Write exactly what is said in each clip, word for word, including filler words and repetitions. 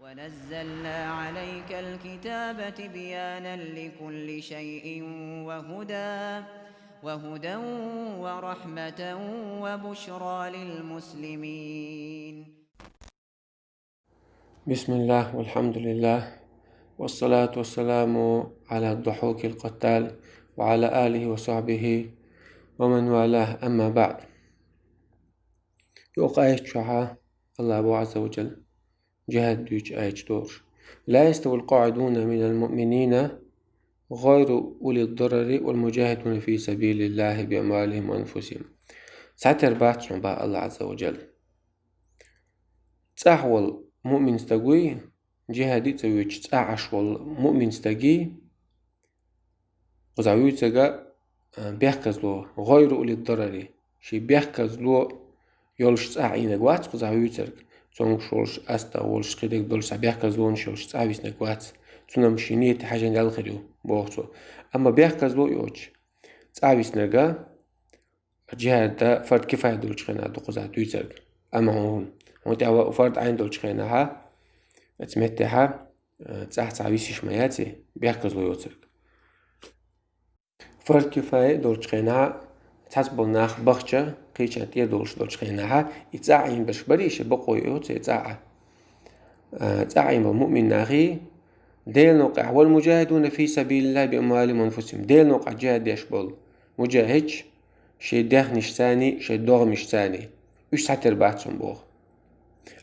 ونزلنا عليك الكتاب تبيانا لكل شيء وهدى وهدى ورحمة وبشرى للمسلمين. بسم الله والحمد لله والصلاة والسلام على الضحوك القتال وعلى آله وصحبه ومن والاه، أما بعد. Юкъа аят чухьа Аллах бу Азза ва Джалла джихад дуьйцу аят чу догӀуш: لا يستوي القاعدون من المؤمنين غير أولي الضرر والمجاهدون في سبيل الله بأموالهم وأنفسهم. Цхьатера бац хьуна, бах Аллах Азза ва Джалла, цӀахь волу муъмин стаг вуй, джихаде ца воьдуш цӀахь Ӏаш волу муъмин стагий, кхузахь вуьйцург, а, бехказло, гӀайру ули дарари, шен бехказло йолуш цӀахь Ӏийнарг вац кхузахь вуьйцург, цомгуш волуш, астагӀа волуш, кхидерг долуш, цхьа бехказлонаш йолуш цӀахь виснарг вац. Цунна-м шен нийят хьаьжжина ял хир ю, боху цо. Амма бехказло йоцуш цӀахь виснарг, джихад фард кифая долчу хенахь ду кхузахь дуьйцург. Амма хьуна, хьуна тӀехь фард Ӏайн долчу хенахьа, оцу меттехьа, э, цӀахь цхьа висиш ма яц и, бехказло йоцург. Фард кифая долчу хенахьа, цхьацца болу нах бахча, кхечан тӀера долуш долчу хенахьа, и цӀахь Ӏийна берш барий, шен бакъо йоцу и цӀахь Ӏа. Э, цӀахь Ӏийна болу муъмин нахий, Делан новкъахь, والمجاهدون في سبيل الله بأموالهم وأنفسهم. Делан новкъахь джихад деш болу муджахидаш шен дехнашцаний, шен догӀмашцаний. Уьш цхьатера бац хьуна, боху.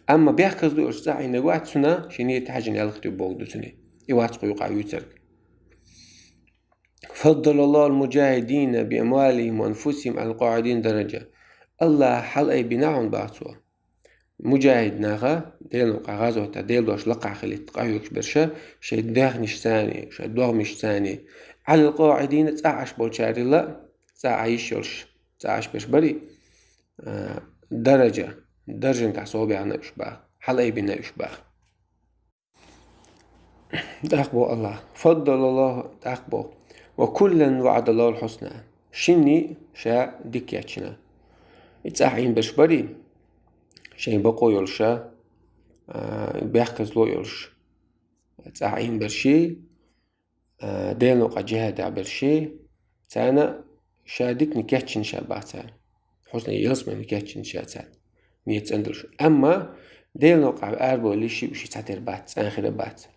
Амма бехказло йолуш цӀахь Ӏийнарг вац, цунна шен нийят хьаьжжина ял хир ю бохург ду цуьнан. И вац кху юкъахь вуьйцург. فضل الله المجاهدين بأموالهم وأنفسهم على القاعدين درجة. Аллаха хьалаайбина хьуна, бах цо, муджахид наха, Делан новкъахь гӀазот, Делан дош лакхахь хилийта къахьоьгуш берш, шайн дехнашцаний, шайн догӀмашцаний, على القاعدين, цӀахь Ӏаш болчарел, цӀахь Ӏа йиш йолуш, цӀахь Ӏаш берш барий, а, дараджа, даржанга совбаьхна уьш, бах, хьалаайбина уьш, бах. ТӀаккха боху Аллах: فضل الله, тӀаккха боху: وكلا وعد الله الحسنى. Шинний ша дика кечйина. И цӀахь Ӏийна берш барий, шайн бакъо йолуша, а, бехказло йолуш, цӀахь Ӏийна берший, а, Делан новкъахь джихад деш берший, царна ша диканиг кечйина ша, бах царна. Хьусна, ялсамани кечйина ша царна, нийят цӀена долуш. Амма Делан новкъахь арабевлла йиш йолуш цхьатера бац, цӀахь хир бац.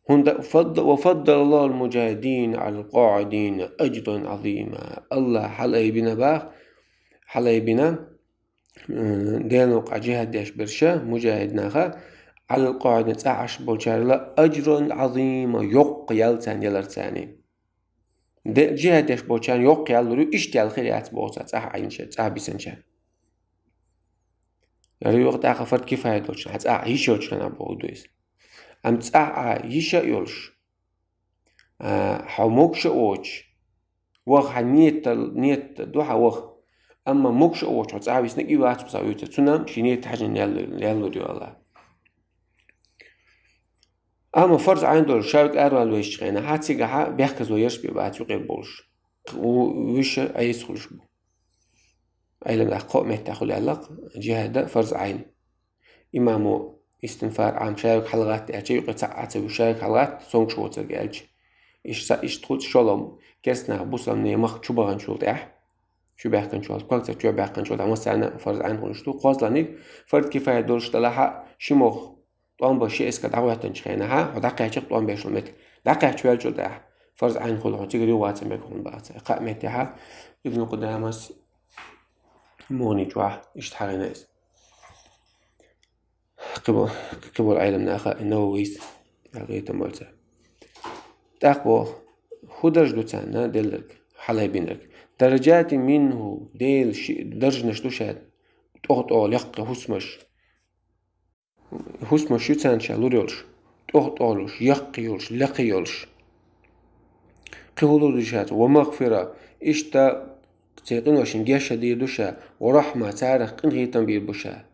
ХӀунда فض-، وفضل الله المجاهدين على القاعدين أجرا عظيما. Аллаха хьалаайбина, бах, хьалаайбина, м, Делан новкъахь джихад деш берш, муджахид наха, على القاعدين, цӀахь Ӏаш болчарел, أجرا عظيما, йоккха ял царна яларца. Де-, джихад деш болчарна йоккха ял лур ю, иштта ял хир яц боху цо цӀахь Ӏийначарна, цӀахь бисинчарна. Яра юха тӀаккха фард кифая долчу, хьан цӀахь Ӏа йиш йолчу хенахь бохург ду иза. Амма цӀахь Ӏа йиш а йолуш, а, хьо могуш а воцуш, ваха хьан нийят, нийят ду хьан ваха. Амма могуш а воцуш хьо цӀахь виснарг и вац кхузахь вуьйцург, цунна шен нийят хьаьжжина ял лур, ял лур ю Аллаха. Амма фарз Ӏайн долуш, ша верг аравала везачу хенахь, цигахь бехказло ярш бен бац юкъера болуш. Кху-, вуьш Ӏеса хуьлуш бу. Ӏелам дахь кхо а меттехь хуьлу аьлла-кх, джихад фарз Ӏайн. Имамо истинфар Ӏама ша верг хьалагӀатта аьлча, юкъе цхьаъ Ӏа ца вуьйш, ша верг хьалагӀатта, цомгуш воцург аьлча. Иштта, иштта хуьлу шолгӀа керста нах бусалба нехан мах чу баханчул тӀаьхьа, чу баьхкинчул, ког ца чу баьхкинчул тӀаьхьа массарна фарз Ӏайн хуьлуш ду. КхозлагӀниг фард кифая долуш делахь а, ши мох тӀом бан ши эскар дӀахӀоьттинчу хенахь, хьо дӀакхаьчча тӀом беш хила меттиг. ДӀакхаьчча ваьллачул тӀаьхьа фарз Ӏайн хуьлу хьуна, цигара юха вац бен хьуна, бах цо. Кхаа меттехь Ибн Къудамас Мугъни чохь иштта хьахийна иза. Кхибо-, кхиболу Ӏелам наха, Нававис, гӀайтам болу цара. ТӀаккха боху, хӀун дарж ду царна делларг, хьалаайбинарг? Дараджатин минху, Делан ши даржанаш ду ша, тӀоха-тӀоха яккхий хӀусамаш. ХӀусамаш ю царна ша лур йолуш, тӀоха-тӀоха йолуш, яккхий йолуш, лекхий йолуш. Кхин хӀун лур ду ша царна? Ва магфира, иштта церан къиношна геч а дийр ду ша, ва рахьма, царах къинхетам бийр бу ша.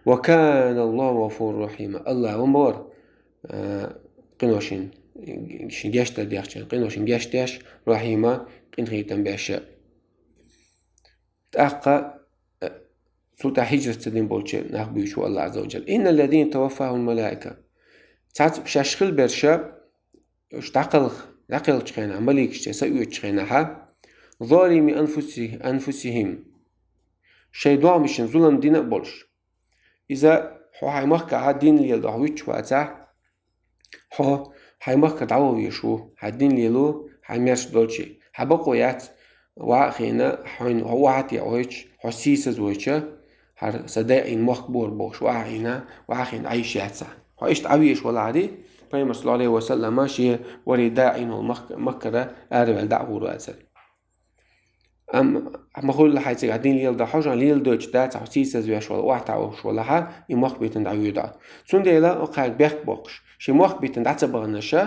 Ва кана Аллаху гъафуран рахьима. Аллах ма вара, а, къиношна, шен гечдар дехчарна, къиношна гечдеш, рахьима, къинхетам беш а. ТӀаккха, э, Цул тӀаьхьа хӀижрат ца дина болчу нах буьйцу Аллах Азза ва Джалла. «Инна ллазина таваффахумул малаика». Цхьацца шаьш хилла берш, уьш дӀакхалха, дӀакхелхачу хенахь, маликашца са оьцучу хенахь, «залими анфуси-, анфусихим». Шайн догӀмашна зулам дина а болуш. Иза хьо хьайн махкахь дин леладо хьо вуьтуш вацахь, хьо хьайн махка дӀаван везаш ву, хьайн дин лело, хьайн мерш долчий. Хьан бакъо яц, ваха а хиъна, хьуна хьо охьатаӀийча, хьо сийсаз вайча, хӀара сан дай Ӏийна мохк бора бохуш, ваха а хиъна, ваха а хиъна Ӏийш яцахь. Хьо иштта Ӏан везаш валахьарий, Пайхамар, саллаллаху Ӏалайхи ва саллама, шен вари дай Ӏийна волу мах-, махкара араваьлла дӀа а гӀур вацара. Амма ма хуьллу хьайн цигахь дин леладо, хьожахь леладойтуш дац, хьо сийсаз веш вала, охьатаӀош валахьа, и мохк битина дӀавоьду хьо. Цундела кхаьрга бехк боккхуш, шен мохк битина дӀа ца баханаша,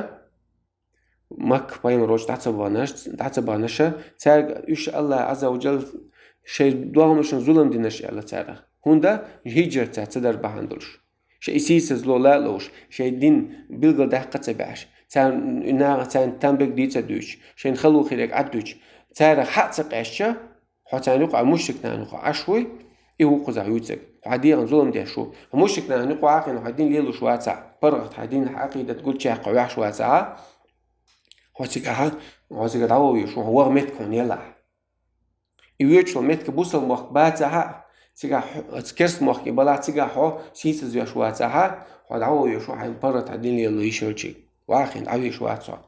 Макка пайхамар волчу дӀа ца баханаша, дӀа ца баханаша, цаьрга уьш Аллах Азза ва Джалла шайн догӀмашна зулам динарш аьлла царах. ХӀунда хӀиджрат цаьрца ца дар бахьана долуш. Шайн и сийсазло ла а ловш, шайн дин билгалдаккха а ца баьш, царна, и наха царна там берг дийца а дуьйцуш, шайна хало хирерг Ӏад дуьйцуш, царах хьа а ца къаьстича, хьо царна юкъахь мушрик нахана юкъахь Ӏаш вуй, и ву кхузахь вуьйцург. Хьо дегӀан зулам деш ву. Хьо мушрик нахана юкъахь а хиъна, хьо дин лелош вацахь, паргӀат хьайн динан Ӏакъидат гулчаьккхина ваьхьаш вацахьа, хьо цигахьа, хьо цигахь дӀавовъеш ву, хьо ваха меттиг хьуна елахь. И воьдуш волу меттиг бусалба мохк бацахьа, цигахь хьо, оцу керста мохк и балахь, цигахь хьо сийсаз веш вацахьа, хьо дӀавовъеш ву хьайн паргӀат хьайн дин лело йиш йолчий. Вахийна дӀавеш вац хьо.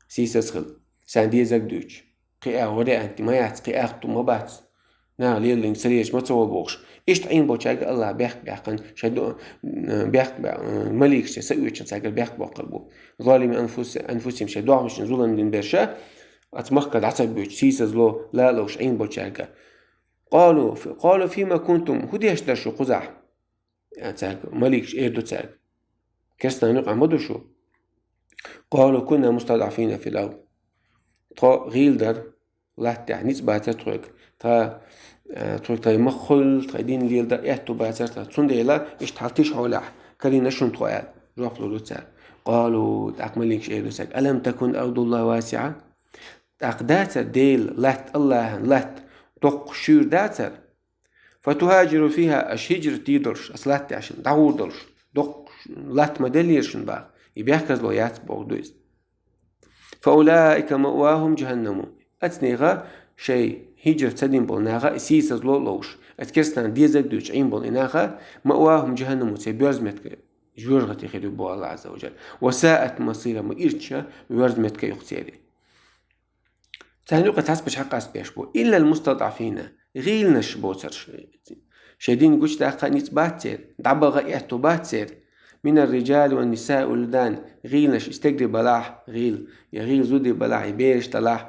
Сийсаз хила. Сайн дезаг дуьйцуш. Кхин а вариант ма яц, кхин а ахту ма бац. Наха леллинг ца лелаш ма ца вол бохуш. Иштта Ӏийна болчаьрга Аллах бехк баьккхина, шайн ду-, бехк баь-, маликашца са оьцуш цаьргара бехк боккхур бу. Залими анфуси-, анфусим шайн догӀмашна зулам дина берша, оцу махка дӀа ца боьдуш, сийсазло ла а ловш Ӏийна болчаьрга. Къалу фи-, къалу фима кунтум, хӀун деш дара шу кхузахь? Цаьрга, маликаш эр ду цаьрга. Керстанан юкъахь ма ду шу? Къалу кунна мустадӀафина фил ард. Тхо гӀийла дара, латтехь ницкъ бацара тхоьга. Тха, э, тхоьга тхайн мах хуьлу, тхайн дин леладан аьтту бацара тхан. Цундела иштта хьал тиша хьолехь, карийна шуна тхо аьлла, жоп лур ду цара. Къалу, тӀаккха маликаш эр ду цаьрга: «Алам такун ардуллахи васиӀа?» ТӀаккха дацара Делан латта, Аллахьан латта, доккха шуьйра дацара? «Фатухаджиру фиха», аша хӀиджрат дийр долуш, аса латта тӀехь шуна дӀагӀур долуш, доккха латта ма деллера шуна баха. И бехказло яц боху ду иза. «Фаулаика маъвахум джаханнаму». Оцу нехан шайн хӀиджрат ца дина болу наха и сийсазло а ловш, оцу керстанан дезаг дуьйцуш Ӏийна болу и наха, «маъвахум джаханнаму», церан боьрза меттиг жоьжахати хир ю боху Аллах Азза ва Джалла. «Ва саат масира», ма ирча воьрза меттиг ю-кх церан. Царна юкъа цхьацца пачхьа къаста беш бу. «Иллал мустадӀафина», гӀийланаш боцурш. Шайн дин гучудаккха а ницкъ бац церан, дӀабаха а аьтту бац церан. «Минар риджали ван нисаи вал вулдан», гӀийланаш и стегри балахь, гӀийла, я гӀийла зуди балахь, я бераш далахь.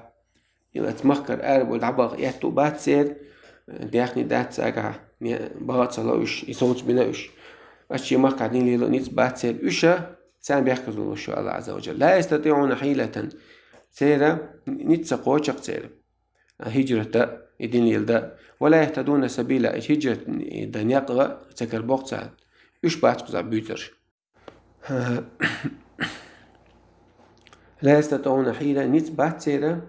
Ил оцу махкара ара болу дӀабаха аьтту бац церан, даьхни дац цаьргахь, баха а ца ло уьш, и совца бина уьш. Ас шен махкахь дин лело ницкъ бац церан. Уьша, царна бехказло луш ю Аллах Азза ва Джалла. «Ла ястатиӀуна хьилатан». Церан ницкъ ца кхочу-кх церан. ХӀиджрат дан, и дин леладан. «Ва ла яхтадуна сабила», и хӀиджрат дан некъ а ца карабо-кх царна. Уьш бац кхузахь буьйцурш. «Ла ястатиӀуна хьила», ницкъ бац церан,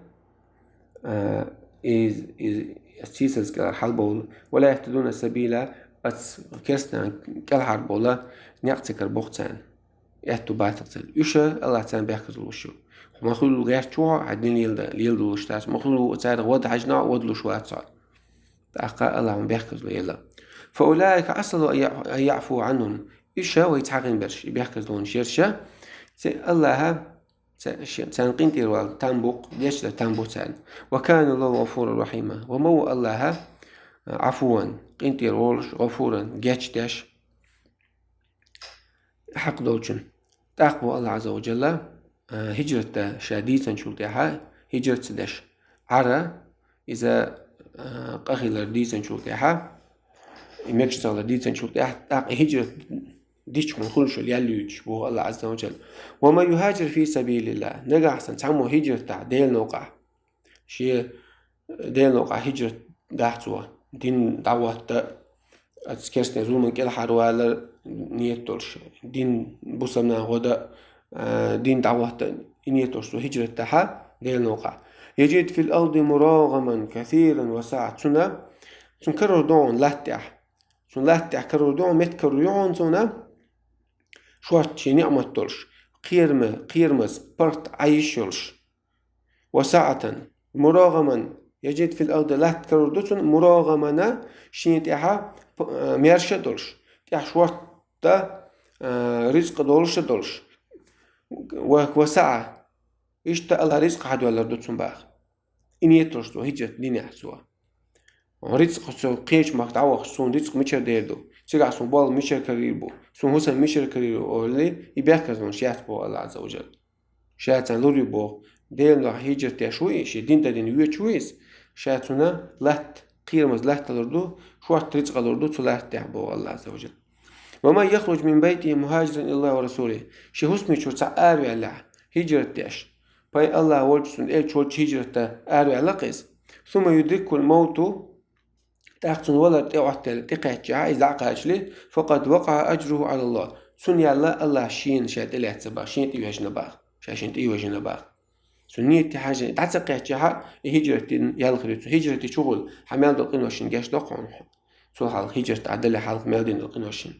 а, из, из, сийсаз кӀелхьара хьалабовла. «Ва ла яхтадуна сабила», оцу керстанан кӀелхьарбовла, некъ ца карабо-кх царна. Аьтту бацахь церан. Уьша Аллах царна бехказло луш ю. Хьо ма хуьллу гӀерташ ву хьо, хьан дин лелада-, лелдалуш дац. Ма хуьллу царах вада хьаьжна, вадалуш вац хьо. ТӀаккха Аллах хьуна бехказло елла. «Фаулаика Ӏасалу ан яӀ-, ан яӀфу Ӏанхум». Уьша вай цхьа гӀин берш, и бехказлонаш ерша, ци Аллаха ца-, ше-, царна къинтӀера вала там бу-кх, гечдан там бу царна. «Ва кана Аллаху гӀафуран рахьима». Ва ма ву Аллаха, а, Ӏафуван, къинтӀера волуш, гӀафуран, гечдеш, хьакъ долчун. ТӀаккха боху Аллах Азза ва Джалла, а, хӀиджрат дан ша дийцинчул тӀаьхьа, хӀиджрат ца деш Ӏара, иза, а, къахилар дийцинчул тӀаьхьа, и мегаш ца хилар дийцинчул тӀаьхьа, тӀаккха и хӀиджрат дича хьуна хуьлуш йолу ял юьйцуш, боху Аллах Азза ва Джалла. «Ва ман юхаджир фи сабилиллах», нагахь санна цхьаммо хӀиджрат дахь Делан новкъахь, шен Делан новкъахь хӀиджрат дахь цо, дин дӀахӀотта, оцу керстанийн зуламан кӀелхьарвалар нийят долуш, дин бусалба нахана гӀо дан, а, дин дӀахӀотта и нийят долуш цо хӀиджрат дахь Делан новкъахь. «Яджид фил арди мурагӀаман касиран ва саӀа». Цунна, цунна карор ду хьуна латта тӀехь. Цунна латта тӀехь карор ду хьуна, метта карор ю хьуна цунна, шортта шен ниӀмат долуш, кхерама, кхерамаза, паргӀат Ӏайш йолуш. Ва саӀатан, мурагӀаман, яжид фил арди, латта карор ду цунна, мурагӀамана, шен тӀехьа п-, а, маьрша а долуш, тӀехь шортта, а, рицкъа долуш а долуш. Ва, ва саӀа, иштта Аллах рицкъа хьадоьллар ду цунна баха. И нийталаш цо хӀиджрат динехь цо. Рицкъа цо кхечу махка дӀавахча, суна рицкъа мичара дер ду, цигахь суна болх мичара карийр бу, суна хӀусам мичара карийр бу олий, и бехказлонаш яц боху Аллах Азза ва Жалла. Ша царна лур ю боху, Делан дуьхьа хӀиджрат деш ву и, шен дин тӀедина воьдуш ву иза, ша цунна латта, кхерамаза латта лур ду, шортта рицкъа лур ду цу латта тӀехь боху Аллах Азза ва Жалла. Ва ман яхруж мин байтихи мухаджиран илаллахи ва расулихи. Шен хӀусаме чуьра цхьаъ араваьллехь, хӀиджрат деш, пай Аллах волчу, цуьнан элча волчу хӀиджрат дан араваьлла-кх иза. Сумма юдрикхул мавту, тӀаккха цунна валар тӀе Ӏоттаелла, тӀекхаьччахьа, иза дӀа а кхачале, факъад вакъаӀа аджруху Ӏалаллах. Цунна яьлла Аллах шена ша тӀелаьцна боху, шена тӀейоьжна боху, ша шена тӀейоьжна боху. Цунна нийят тӀехьажа дӀа ца кхаьччахьа, и хӀиджрат дина ял хир ю цо. ХӀиджрат дича хӀун хуьлу? Хьан мел долу къиношна гечдо хьуна. Цо хьалха хӀиджрат дӀаделла хьалха мел дина долу къиношна.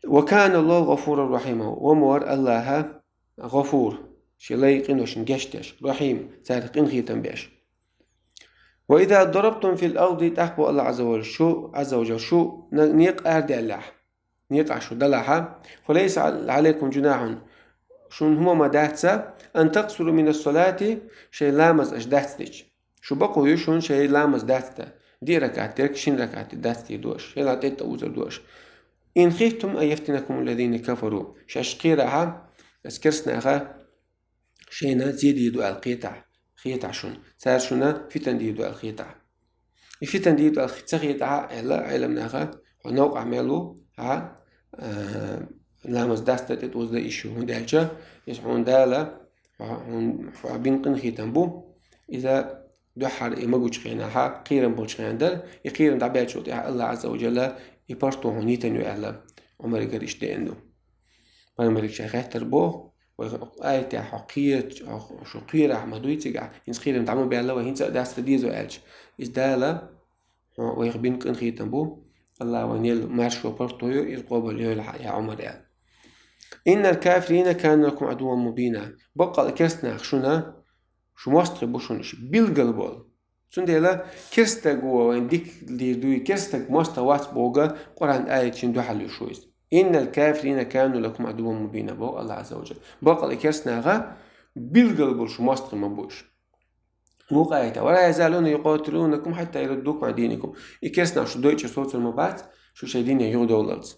Ва кана Аллаху гӀафуран рахьима. Ва ма вара Аллаха гӀафур, шен лай къиношна гечдеш, рахьим, цаьрга къинхетам беш. Ва иза дарабтум фил арди, тӀаккха боху Аллах Азза ва Жалла, шу, Азза ва Жалла, шу на-, некъа арадаьллехь, некъахь шу далахьа, фалайса Ӏалайкум жунахьун, шуна хӀума ма дац, ан такъсуру минас салати, шайн ламаз аша дац дича. Шу бакъо ю шуна шайн ламаз дац дан, диъ ракаӀат дерг шина ракаӀате дац дийр ду аша, шайла тӀе тӀеузур ду аша. Ин хифтум ан яфтинакумул лазина кафару. Шаьш кхерахьа, аса керстанаха шайна зе дийр ду аьлла кхетахь, хетахь шуна. Цара шуна фитан дийр ду аьлла хетахь. И фитан дийр ду аьлла ца хетахьа аьлла Ӏеламнаха, хьо новкъахь мел ву, хьа, а, ламаз дац дан тӀе тӀеуза дан йиш ю, хӀунда аьлча иза хьуна Дала, хьо, хьуна, хьо бина къинхетам бу, иза дуьххьара и магучу хенахьа, кхерам болчу хенахь дара, и кхерам дӀабаьллачул тӀаьхьа Аллах Азза ва Жалла и паргӀато хьуна йитина ю аьлла, Ӏумаригара иштта деана ду. Пайхамариг ша хеттар боху, вай аятехь хьо кхерача, хьо, шу кхерахь ма дуй цигахь, хӀинца кхерам дӀа ма баьлла вай, хӀинца а дац дан дезо аьлча. Иза Дала, хьо вайх бина къинхетам бу, Аллах вайна елла маршо паргӀато ю, иза къобал йойла хьан, я Ӏумар аьлла. Иннал кафирина кану лакум Ӏадуван мубина. Баккъал керстанах шуна, шу мостагӀий бу шуна, шу билггал болу. Цундела керстаг ву вайн дика дийр дуй, керстаг мостагӀа вац боху Къуръан аят шина дуьхьал ю шу иза. Иннал кафирина кану лакум Ӏадуван мубина боху Аллах Азза ва Жалла. Бакъал и керстанаха билггал болу шу мостагӀий ма бу уьш. Мукъа аята: «Ва ла язалуна юкъатилунакум хьатта яруддукум ан диникум». И керстанаш шу дойча соцур ма бац, шу шайн дине юхадовлалц.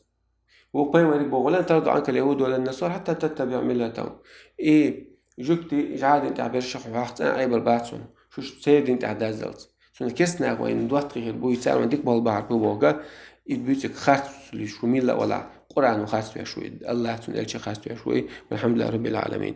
Вукху пайхамариг боху: «Ва лан тарда анкал яхӀуду ва лан насара хьатта таттабиӀа миллатахум». И жуьгти жӀадин тӀехь берш хьох цӀан Ӏебар бац хьуна, шу церан дин тӀехь даззалц. Цундела керстанаха вайна доттагӀий хир бу, и цара вайн дика болу бахьар бу боху, и буьйциг харц луьйш шу милла а валахь, Къуръано харц веш ву и, Аллах цуьнан элча харц веш ву и. Валхьамдулиллахи раббил Ӏаламин.